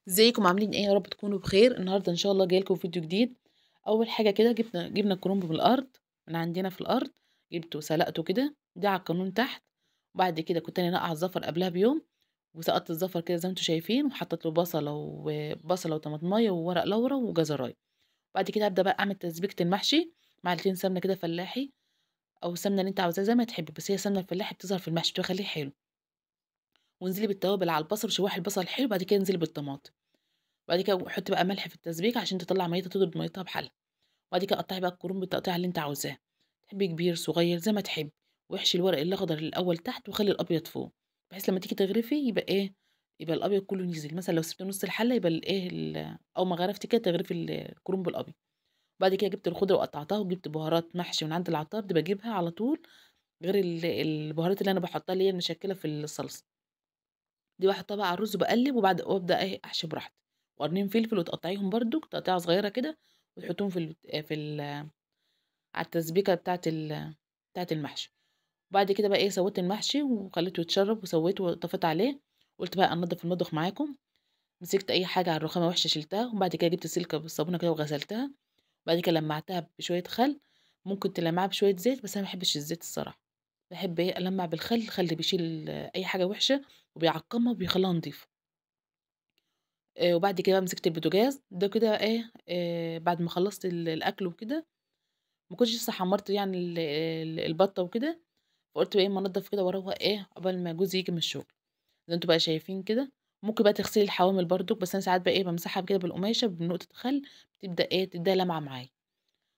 ازيكم عاملين ايه؟ يا رب تكونوا بخير. النهارده ان شاء الله جاي لكم فيديو جديد. اول حاجة كده جبنا الكرنب من الارض، من عندنا في الارض، جبته سلقته كده، ده على القانون تحت. وبعد كده كنت انا نقع الزفر قبلها بيوم، وسقطت الزفر كده زي ما انتم شايفين، وحطيت له بصله وطماطمايه وورق لورا وجزرايه. بعد كده هبدا بقى اعمل تسبيكه المحشي، معلقتين سمنه كده فلاحي او السمنة اللي انت عاوزاها زي ما تحبي، بس هي السمنة الفلاحي بتظهر في المحشي بتخليه حلو. وانزلي بالتوابل على البصل وشوحي البصل حلو، بعد كده انزلي بالطماطم. بعد كده حطي بقى ملح في التسبيكه عشان تطلع ميتها، تضرب ميتها بحالها. وبعد كده قطعي بقى الكرنب بالتقطيع اللي انت عاوزاه، تحبي كبير صغير زي ما تحبي. واحشي الورق الاخضر الاول تحت وخلي الابيض فوق، بحيث لما تيجي تغرفي يبقى ايه، يبقى الابيض كله نزل. مثلا لو سبت نص الحلة يبقى الايه، او ما غرفتي كده تغرفي الكرنب الابيض. بعد كده جبت الخضرة وقطعتها، وجبت بهارات محشي من عند العطار، دي بجيبها على طول غير البهارات اللي انا بحطها اللي هي المشكلة في الصلصه دي، بحطها بقى على الرز وبقلب، وبعد وابدا ايه احشي براحتي. وقرنين فلفل وتقطعيهم برده تقطيعه صغيرة كده، وتحطيهم في ال في ال على التسبيكه بتاعه المحشي. وبعد كده بقى ايه سويت المحشي وخليته يتشرب، وسويته وطفيت عليه. قلت بقى انضف المطبخ معاكم، مسكت اي حاجة على الرخامه وحشة شلتها، وبعد كده جبت سلكه بالصابونه كده وغسلتها. بعد كده لمعتها بشوية خل، ممكن تلمعها بشوية زيت، بس انا ما بحبش الزيت الصراحة، بحب ايه المع بالخل. الخل بيشيل اي حاجة وحشة وبيعقمها وبيخليها نضيفه. وبعد كده بقى مسكت البوتاجاز ده كده ايه، بعد ما خلصت الاكل وكده، ما كنتش لسه حمرت يعني البطة وكده، فقلت بقى ايه ما انضف كده واروق ايه قبل ما جوزي يجي من الشغل. زي انتوا بقى شايفين كده. ممكن بقى تغسلي الحوامل برضو، بس انا ساعات بقى ايه بمسحها كده بالقماشه بنقطة خل، بتبدا ايه تديها لمعة معايا.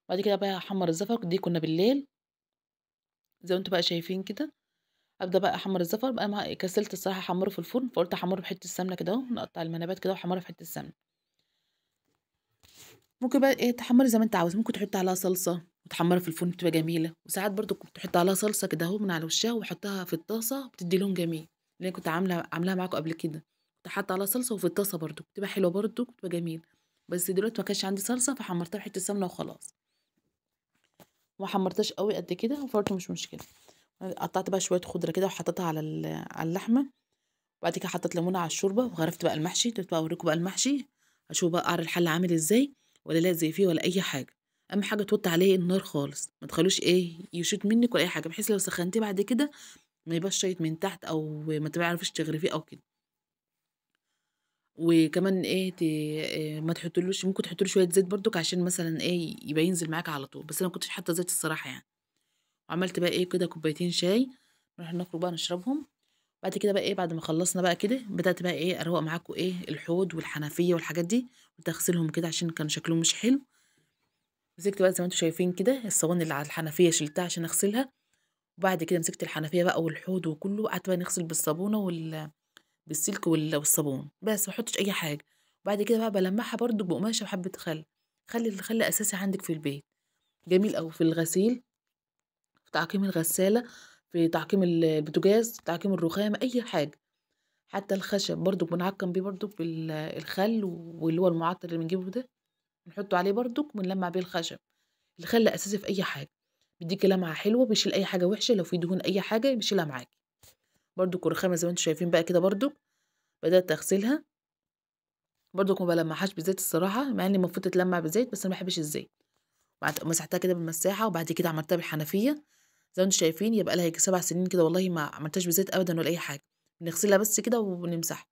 بعد كده بقى احمر الزفر، دي كنا بالليل زي ما انتوا بقى شايفين كده. ابدا بقى احمر الزفر بقى، ما كسلت الصراحة احمره في الفرن، فقلت احمره بحته السمنة كده اهو، نقطع المنابات كده واحمرها في حتة السمنة. ممكن بقى ايه تحمري زي ما انت عاوز، ممكن تحطي عليها صلصه وتحمرها في الفرن بتبقى جميلة. وساعات برضو كنت تحط عليها صلصه كده اهو من على وشها وحطها في الطاسه، بتدي لون جميل، اللي كنت عاملاها معاكم قبل كده. كنت حاطه عليها صلصه وفي الطاسه برضو بتبقى حلوة برضو، بتبقى جميلة. بس دلوقتي ما كانش عندي صلصه، فحمرتها بحته سمنه وخلاص، ما حمرتهاش قوي قد كده، فقلت مش مشكلة. قطعت بقى شوية خضرة كده وحطيتها على اللحمة. وبعد كده حطيت ليمونه على الشوربة، وغرفت بقى المحشي. دلوقتي بقى اوريكم بقى المحشي، اشوف بقى قعر الحلة عامل ازاي، ولا لازق فيه ولا اي حاجة. اهم حاجة توطي عليه النار خالص، ما تخلوش ايه يشوط منك ولا اي حاجة، بحيث لو سخنتيه بعد كده ما يبقاش شايط من تحت، او ما تعرفيش تغرفيه او كده. وكمان ايه ما تحطلوش، ممكن تحطلوش شوية زيت برضك عشان مثلا ايه يبقى ينزل معاك على طول، بس انا ما كنتش حاطه زيت الصراحة يعني. وعملت بقى ايه كده كوبايتين شاي، نروح نخرج بقى نشربهم. بعد كده بقى ايه بعد ما خلصنا بقى كده، بدات بقى ايه اروق معاكم ايه الحوض والحنفية والحاجات دي، قلت اغسلهم كده عشان كان شكلهم مش حلو. مسكت بقى زي ما انتم شايفين كده الصواني اللي على الحنفية شلتها عشان اغسلها. وبعد كده مسكت الحنفية بقى والحوض وكله، قعدت بقى نغسل بالصابونه بالسلك والصابون، بس ما احطش اي حاجة. وبعد كده بقى بلمعها برده بقماشه وحبه خل. خلي الخل اساسي عندك في البيت، جميل قوي في الغسيل، في تعقيم الغسالة، في تعقيم البوتاجاز، تعقيم الرخام، اي حاجة. حتى الخشب برده بنعقم بيه برده بالخل، واللي هو المعطر اللي بنجيبه ده بنحطه عليه برده ونلمع بيه الخشب. الخل اساسي في اي حاجة، بيديكي لمعة حلوة، بيشيل اي حاجة وحشة، لو في دهون اي حاجة بيشيلها معاكي. برده الرخامه زي ما انتم شايفين بقى كده برده بدات اغسلها برده، ما بلمعهاش بزيت الصراحة، مع ان المفروض تتلمع بزيت، بس انا ما بحبش الزيت. مسحتها كده بالمساحه، وبعد كده عملتها بالحنفيه زي ما انتم شايفين. يبقى لها 7 سنين كده والله ما عملتهاش بزيت ابدا ولا اي حاجة، بنغسلها بس كده وبنمسحها،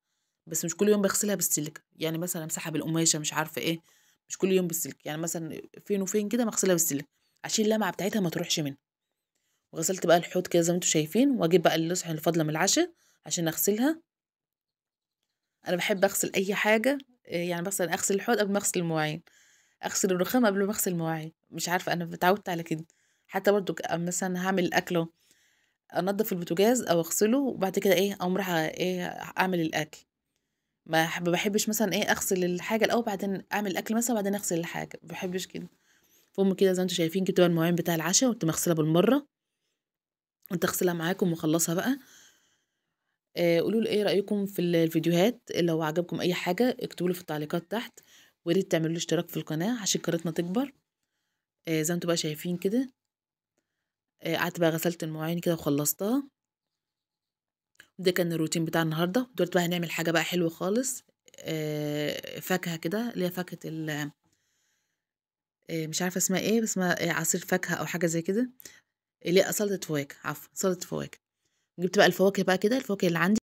بس مش كل يوم بغسلها بالسلك، يعني مثلا امسحها بالقماشه مش عارفه ايه، مش كل يوم بالسلك، يعني مثلا فين وفين كده بغسلها بالسلك عشان اللمعة بتاعتها ما تروحش منها. وغسلت بقى الحوض كده زي ما انتم شايفين، واجيب بقى اللصحن اللي فاضلة من العشاء عشان اغسلها. انا بحب اغسل اي حاجة، يعني مثلا اغسل الحوض قبل ما اغسل المواعين، اغسل الرخام قبل ما اغسل المواعين، مش عارفه انا اتعودت على كده. حتى برضو مثلا هعمل الاكل، انضف البوتاجاز او اغسله، وبعد كده ايه اقوم رايحة ايه اعمل الاكل. ما بحبش مثلا ايه اغسل الحاجة الاول بعدين اعمل الاكل مثلا بعدين اغسل الحاجة، ما بحبش كده. فهم كده زي ما انتم شايفين جبت بقى المواعين بتاع العشاء وقمت مغسلها بالمرة، قلت اغسلها معاكم واخلصها بقى. قولوا لي ايه رايكم في الفيديوهات، لو عجبكم اي حاجة اكتبوا لي في التعليقات تحت، ويا ريت تعملوا لي اشتراك في القناة عشان قناتنا تكبر. زي ما انتم بقى شايفين كده، قعدت بقى غسلت المواعين كده وخلصتها. ده كان الروتين بتاع النهارده. دلوقتي بقى هنعمل حاجة بقى حلوة خالص، فاكهة كده، اللي هي فاكهة ال مش عارفة اسمها إيه، بس اسمها عصير فاكهة أو حاجة زي كده، اللي هي سلطة فواكه، عفوًا سلطة فواكه. جِبت بقى الفواكه بقى كده، الفواكه اللي عندي.